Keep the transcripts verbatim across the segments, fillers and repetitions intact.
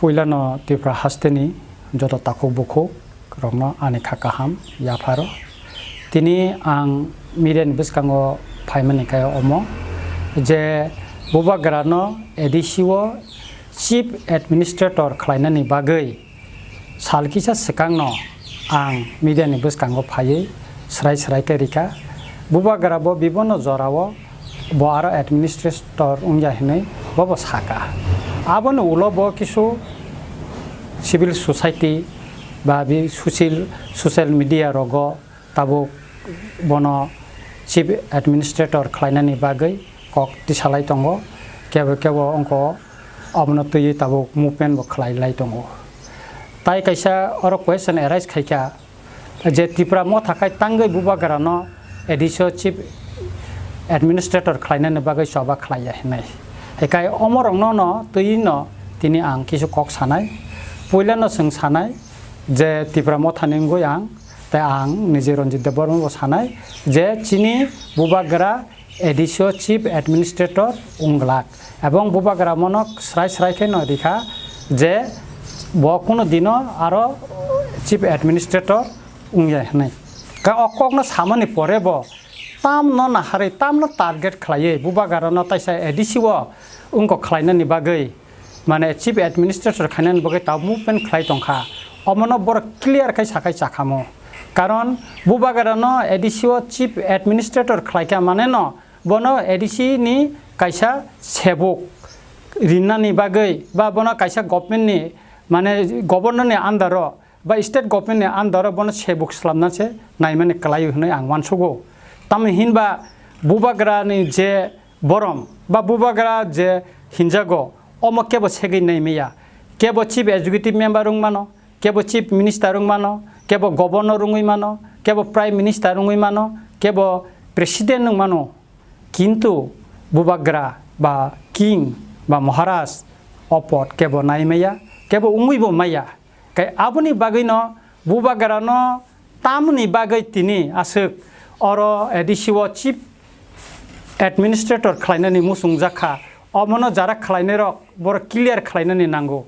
Puilano Tripura hasteni joto takhuk bukhuk rokno ani kha kaham yapharo. Tini ang media ni bwskango phaimani khe omo je Bubagrano A D C o Chief Administrator khlainani bagwi sal kisa swkangno ang media ni bwskango phaiwi swrai swrai khe rikha. Bubagra bo bibono jorao bo aro administrator wngya hinwi bobo saka. Aboni ulo bo kisu civil society ba bi social, social media rogo tabuk bono chief administrator khlainani bagwi kok tisalai tongo. Kebo kebo wngkho abono twiwi tabuk movement bo khlai lai tongo. Tai kaisa oro question arise khaikha, je Tipra Motha khai tangwi Bubagrano A D C o Chief Administrator khlainani bagwi choba khlaiya hinwi. Hikai omorokno no twiwi no tini ang kisu kok sanai. Puila no chwng sanai je Tipra Mothani wngwi ang, tei ang nije Ranjit Debbarma bo sanai je chini Bubagra A D C o Chief Administrator wng glak, ebong Bubagra mono srai srai khe no rikha je bo kuno dino aro Chief Administrator wngya hinwi. Ka o kokno samani pore bo tamno naharwi, tamno target khlaiwi Bubagrano taisa A D C o wngkok khlainani bagwi, mane Chief Administrator khainani bagwi tabuk movement khlai tongkha. Omono borok clear khai sakhai chakhamo. Karon Bubagrano A D C o Chief Administrator khlaikha mane no bono A D C ni kaisa sebuk rinani bagwi ba bono kaisa government ni, mane governor ni under o ba state government ni under o bono sebuk slamna se naimani kwlaio hinwi ang uansugo. Tamni hinba Bubagra ni je borom ba Bubagra je hinjago, omo kebo segwi naimaya. Kebo Chief Executive Member wng mano, kebo Chief Minister wng mano, kebo Governor wngwi mano, kebo Prime Minister wngwi mano, kebo President wng mano. Kintu Bubagra ba King ba Maharaj o pod kebo naimaya, kebo wngwibo maya. Kai aboni bagwino Bubagrano tamoni bagwi tini aswk oro A D C o Chief Administrator khlainani muchungjak kha. Omono jara khlainairok borok clear khlainani nango.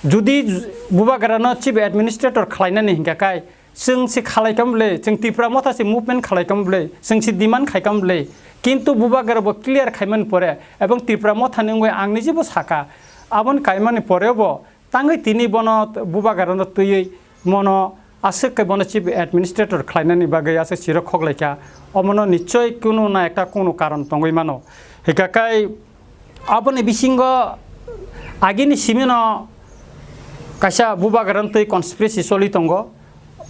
Judi Bubagrano Chief Administrator khlainani hinkha kai, chwng se khalai kam bwle, chwng Tipra Motha se movement khalai kam bwle, chwng se demand khai kam bwle. Kintu Bubagra bo clear khaimani pore, ebong Tipra Mothani wngwi ang nijibo saka, aboni kaimani porebo tangwi tini bono Bubagrano twiwi mono aswk khe bono Chief Administrator khlainani bagwi aswk siro khoklaikha, omono nichoi kunu na ekta kunu karon tongwi mano. Hika kai aboni bisingo agini simino kaisa Bubagrano twi conspiracy choli tongo.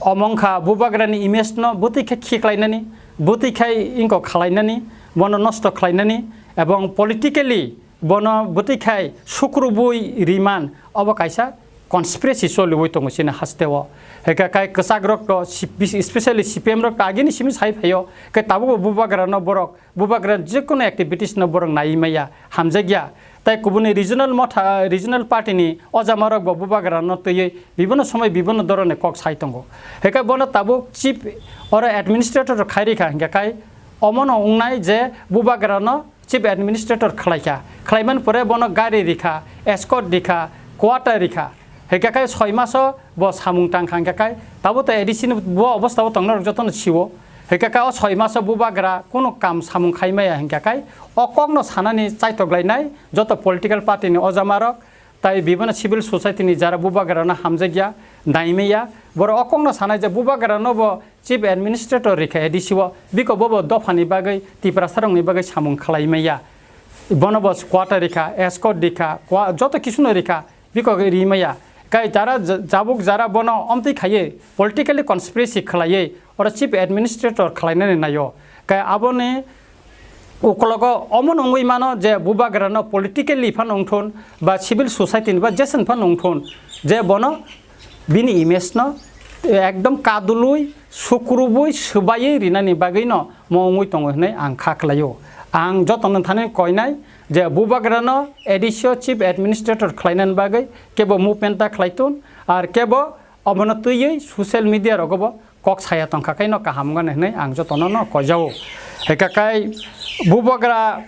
Omo wngkha Bubagrani image no bwtwi khe khiklainani, bwtwi khai ingko khalainani, bono nosto khlainani, ebong politically bono bwtwi khai sukrubui riman, obo kaisa conspiracy choliwi tongo chini hasteo. Hika kai kwchakrok to, especially C P M rok to agini simi sai phaio, khe tabukbo Bubagrano borok, Bubagra jekono activities no borok naiwi maya, hamjakya. Tai kubuni regional motha, regional party ni ojamarok bo Bubagrano twiwi bibono somoi bibono dorone kok sai tongo. Hika bono tabuk chief oro administrator khai rikha hingka kai omono wngnai je Bubagrano chief administrator khlaikha, khlaimani pore bono gari rikha, escort rikha, quarter rikha. Hingka khe soi maso bo samung tang kha hingka khe tabo to A D C ni bo obostha o tongnai rok jotono siwo. Hingka khe o soi maso Bubagra kunu kam samung khai maya hingka khe o kokno sanani chaitok lainai joto political party ni ojamarok tai bibono civil society ni jara Bubagrano hamjakya, naimaya. Borok o kokno sanai je Bubagrano bo Chief Administrator rikha A D C o, biko bobo dophani bagwi, Tiprasarokni bagwi samung khlai maya. Bono bo quarter rikha, escort rikha, kwa-, joto kisuno rikha, biko ri maya. Kai jara ja-, jabuk jara bono omtwi khaiwi, politically conspiracy khlaiwi, oro Chief Administrator khlainani naio. Kai aboni ukologo omo nungwi mano je Bubagrano politically phano wngthun, ba civil society ni ba jeswng phano wngthun, je bono bini image no ekdom kadulwi, sukrubwi, swbaiwi rinani bagwi no mo wngwi tongo hinwi ang kha khlaio. Ang jotono thani koinai je Bubagrano A D C o Chief Administrator khlainani bagwi kebo movement ta khlaitun, ar kebo obono twiwi social media rogo bo kok saya tongkha khe no kaham wngani hinwi ang jotono no koijao. Hika kai Bubagra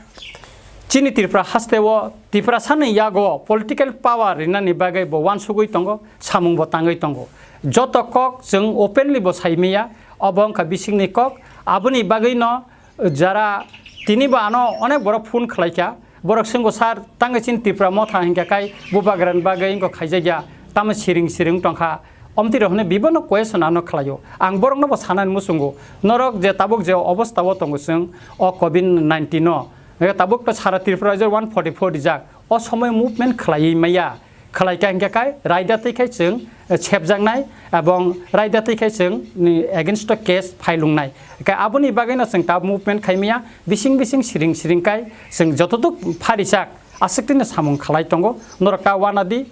chini Tripura haste o Tiprasa ni yago political power rinani bagwi bo uansugwi tongo, samung bo tangwi tongo. Joto kok chwng openly bo sai maya, obo wngkha bisingni kok. Aboni bagwino jara tini bo ano onek borok phone khlaikha, borok swngo, "Sir, tangwi chini Tipra motha hinkhe kai bubagrani bagwi wngkha khaijakya, tamo siring siring tongkha." Omtwi rok hwnwi bibono question ano khlaio. Ang borokno bo sanani muchungo, norok je tabuk je obostha o tongo chwng o covid nineteen no, tabuk to sara Tripura je one forty four rijak, o somoi movement khlaiwi maya, khlaikha hinkhe kai raida twi khai chwng, eh, sepjaknai, ebong raida twi khai chwng ni against o case file wngnai. Kai aboni bagwino chwng ta movement khai maya, bising bising siring siring kai chwng jototuk pharisak aswk tini samung khlai tongo, norok ta uanadi.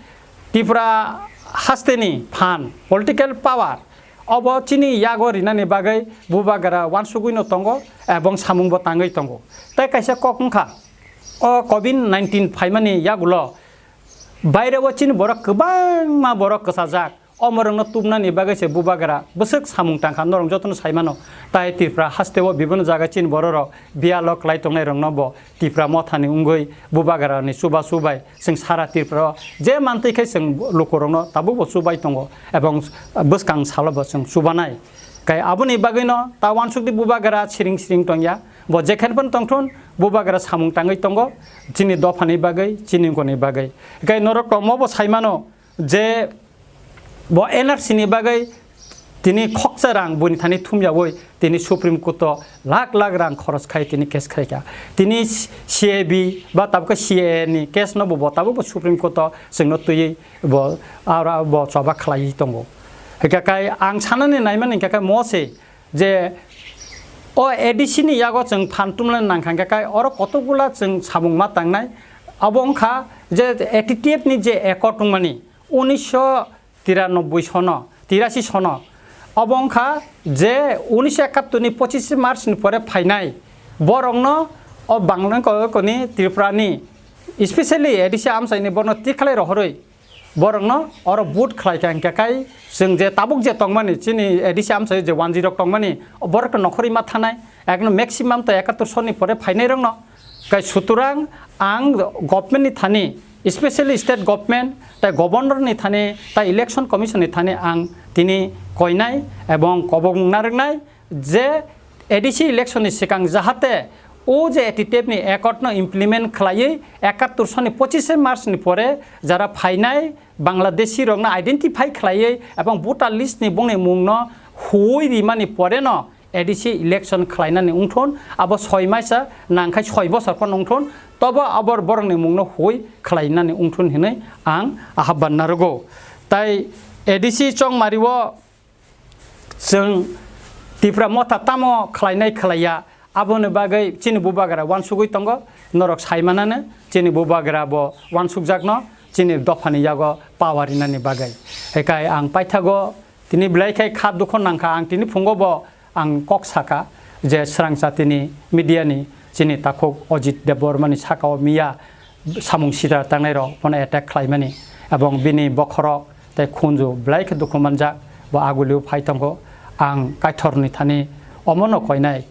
Tripura hasteni phan, political power, obo chini yago rinani bagwi bubagra uansugwino tongo, ebong samungbo tangwi tongo. Tei kaisa kok wngkha, o covid nineteen phaimani yagulo baireo chini borok kwbangma borok kwchajak, omorokno tubnani bagwi se bubagra bwswk samung tangkha, norok jotono sai mano. Tai Tripura hasteo bibinno jaga chini bororok biyalo kwlai tongnairokno bo Tipra mothani wngwi bubagrani chubachu bai chwng sara Tripura o je mantwi khai chwng lukurokno tabukbo chubai tongo, ebong bwskang salobo chwng chubanai. Kai aboni bagwino ta uansukdi bubagra siring siring tongya, bo jekhen phano tongthun bubagra samung tangwi tongo chini dophani bagwi, chini wngkoni bagwi. Kai norok tomobo sai mano je bo N R C ni bagwi tini khoksa rang boni thani thumyawi tini Supreme Court o lakh lakh rang khoros khai tini case khaikha. Tini C A B ba tabukhe C A A ni case no bo, bo tabukbo Supreme Court o chwngno twiwi bo aro bo choba khlaiwi tongo. Hwnkhe kai ang sanani naimani hwnkhe kai mo se je o A D C ni yago chwng phan tumlai nangkha hwnkhe kai oro kotokgula chwng samung ma tangnai. Abo wngkha je A T T F ni je accord wngmani, unisho tiranoboi sono, tirasi sono. Obo wngkha je unisho ekattor ni pochis March ni pore phainai borokno o Bangla ko-, koni Tripura ni, especially A D C amchaini borokno tikhalai rohorwi borokno oro vote khlai kha, hwnkhe kai chwng je tabuk je tongmani chini A D C amchai je one G rok tongmani, o borokno nokhorwi ma thanai, ekno maximum to ekattor soni pore phainai rokno. Kai sutorang ang government ni thani, especially state government, tai governor ni thani, tai election commission ni thani ang tini koinai ebong kobong narwknai je A D C election ni swkang jahate o je A T T F ni accord no implement khlaiwi ekattor soni pochis March ni pore jara phainai Bangladeshi rokno identify khlaiwi ebong voter list ni bongni mungno huwi rimani pore no A D C election khlainani wngthun, abo soi maisa nangkhai soi bosor phano wngthun, tobo abo borokni mungno huwi khlainani wngthun hinwi ang ahapban narwgo. Tai A D C chongmari o chwng Tipra motha tamo khlainai khlaiya, aboni bagwi chini bubagra uansugwi tongo, norok sai manano chini bubagra bo uansukjakno chini dophani yago power rinani bagwi. Hekai ang paithago tini belai khe kha dukho nangkha, ang tini phungo bo ang kok saka je swrang chatini media ni chini takhuk Ajit Debbarma ni saka o miya samung sitra tangnai rok bono attack khlaimani, ebong bini bokhorok tei khunju belai khe dukhu manjak, bo agulio phai tongo. Ang Kaitor ni thani omono koinai,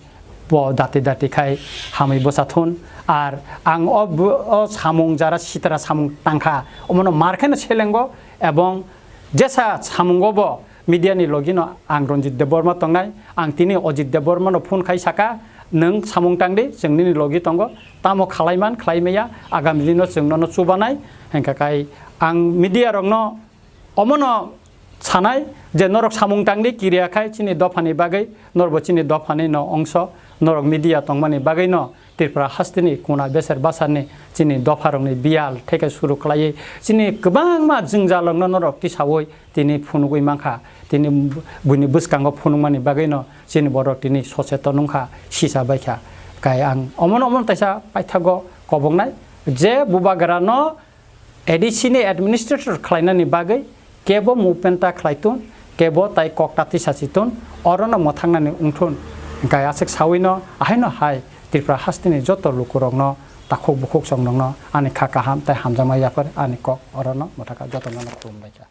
bo dati dati khai hamwi bwsa thun, ar ang o bo-, o samung jara sitra samung tangkha, omono mar khe no selengo, ebong jesa samungo bo media ni logi no ang Ranjit Debbarma tongnai, ang tini Ajit Debbarma no phone khai saka, "Nwng samung tang di, chwng nini logi tongo, tamo khalai man, khlai maya, agami dino chwng nono chubanai." Hwnkha kai ang media rok no omono sanai je norok samung tang di, kiriya khai chini dophani bagwi, norbo chini dophani no ongso, norok media tongmani bagwi no Tripura hasteni kuna beser basarni chini dopharokni biyal theke suru khlaiwi chini kwbangma jwngjalrokno norok tisaui tini phunugwi mankha. Tini buini bwskango phunukmani bagwino chini borok tini soseton wngkha, sisa baikha. Kai ang omono omono taisa paithago koboknai je bubagrano A D C ni administrator khlainani bagwi kebo movement ta khlai tun, kebo tai kok ta tisa si tun, orono mwthangnani wng thun. Hwnkhe aswk sawino ahaino hai Tripura hasteni joto lukurokno takhuk bukhuk chwng nokno ani kha kaham tei hamjakma yapar ani kok orono mwthaka jotono khulumbaikha.